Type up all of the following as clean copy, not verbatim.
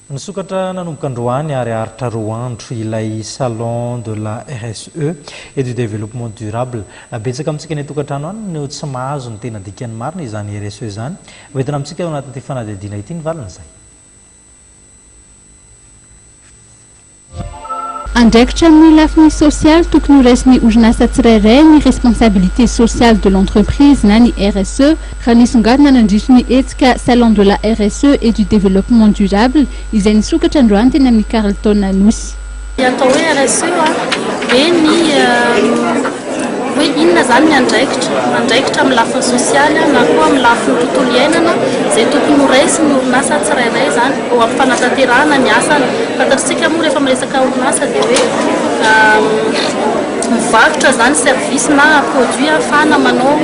Nisokatra nanomboka androany ary haharitra roa andro ilay Salon de la RSE et du développement durable. Betsaka amintsika any an-tokantrano any no tsy mahazo ny tena dikany marina izany RSE izany. Hoentina amintsika ao anatin'ity fanadihadiana ity ny valin'izay. Andraikitra amin'ny lafiny sosialy tokony ho raisin'ny orinasa tsirairay ny Responsabilité sociale de l'entreprise na ny RSE, raha nisongadina nandritry ny hetsika Salon de la RSE et du développement durable izay nisokatra androany teny amin'ny Carlton Anosy. Ny atao hoe RSE dia ny hoe inona izany ny andraikitra, andraikitra amin'ny lafiny sosialy na koa amin'ny lafiny tontolo iainana izay tokony ho raisin'ny orinasa tsirairay izany eo amin'ny fanatanterahana ny asany. Fantatr'isika moa rehefa miresaka orinasa dia hoe mivarotra izany service na produit ahafahana manao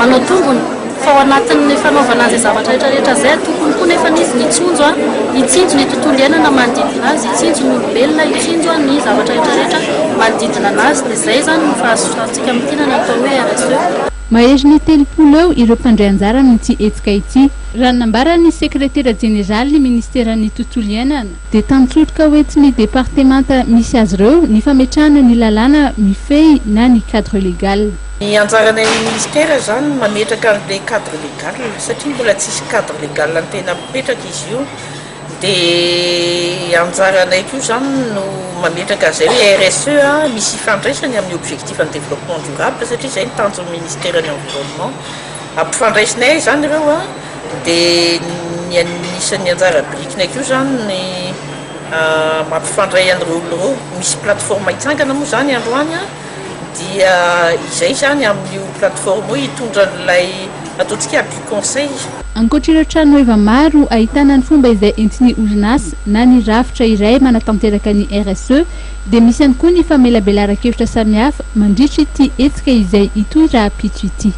manao tombony fa ao anatin'ny fanaovana an'izay zavatra rehetra rehetra izay tokony koa nefa izy ny hitsinjo hitsinjo ny tontolo iainana manodidina azy, hitsinjo ny olombelona, hitsinjo ny zavatra rehetra rehetra manodidina anazy dia izay izany no fahazoantsika mitinana ny atao hoe RSE. Maherin'ny 30 eo ireo mpandray anjara amin'ity hetsika ity. Raha ny nambaran'ny sekretera jeneralin'ny ministeran'ny tontolo iainana, dia tantsoroka ho entin'ny departemanta misy azy ireo ny fametrahana ny lalàna mifehy na ny cadre légal. Ny anjaranay ministera izany ny mametraka an'ilay cadre légal satria mbola tsisy cadre légal tena mipetraka izy io. Dia anjaranay koa izany no mametraka an'izay hoe RSE misy ifandraisany amin'ny objectif an'ny développement durable satria izay no tanjon'ny ministeran'ny environnement. Ampifandraisinay izany ireo dia ny anisan'ny anjara birikinay koa izany ny mampifandray an'ireo olona ireo. Misy plateforme hitsangana moa izany androany dia izay izany amin'io plateforme io hitondra an'ilay ataontsika abus conseil. Ankoatra ireo tranoheva maro ahitana ny fomba izay entin'ny orinasa na ny rafitra iray manatanteraka ny RSE dia misy ihany koa ny famelabelaran-kevitra samihafa mandritra ity hetsika izay hitohy rahampitso ity.